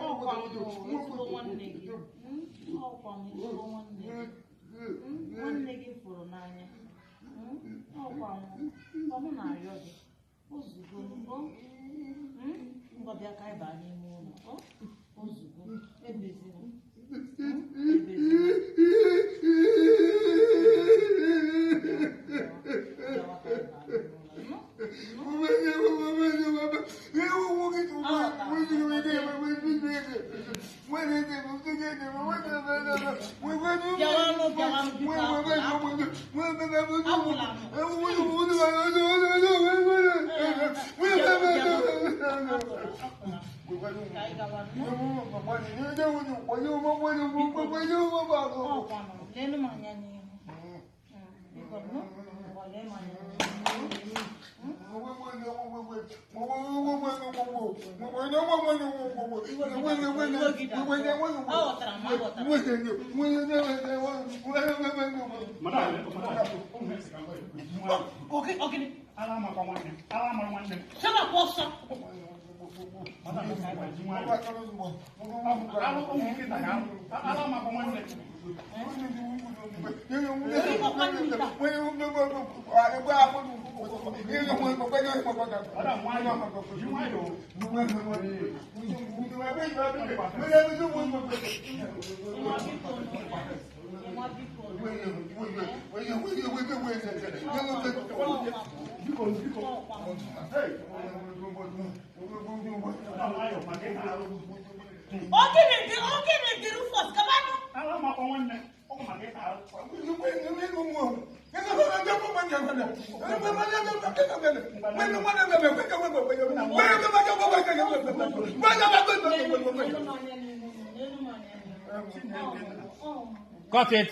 Ọkwa m ezigbo nwanne gị. Ọkwa m ezigbo nwanne gị. Nwanne gị fụrụ n'anya. Ọkwa m ọ mụ na-arịọ gị. Ozugbo o. Ngwa bịa ka anyị baa n'ime ụlọ. O ozugbo ebezina. Ebezina. Bịawa ka anyị baa n'ime ụlọ. Nụ? Bịawanụ bịawanụ biko apụla. Apụla Apụla apụla. Ka anyị gawa nụ. Ọkwa nụ, leenụ m anya n'ihu. Biko nụ, ngwa lee m anya n'ihu. Aghọtara m, aghọtara m. Madam, madam, ụmụ esi ka m gwa gị, ji nwayọọ. Oge, ogene, Ala amakwa nwanne, ala amara nwanne. chabapụ ọsọ. Madam, esi ka ji nwayọọ. Alụ ụmụ nkịta ga alụ. Ala amakwa nwanne. Madam, nwayọọ, ji nwayọọ. Nwa biko nụ. Nwa biko nụ. Biko, biko. Ọkwa m. Hey, madam, nwayọọ, maka ịta arụ. Ogene dị, ogene dị Rufus, gabanụ. Ala amakwa nwanne, ọ bụ maka ịta arụ. Leenụ m anya n'ihu, leenụ m anya n'ihu. Ọ m. Cut it.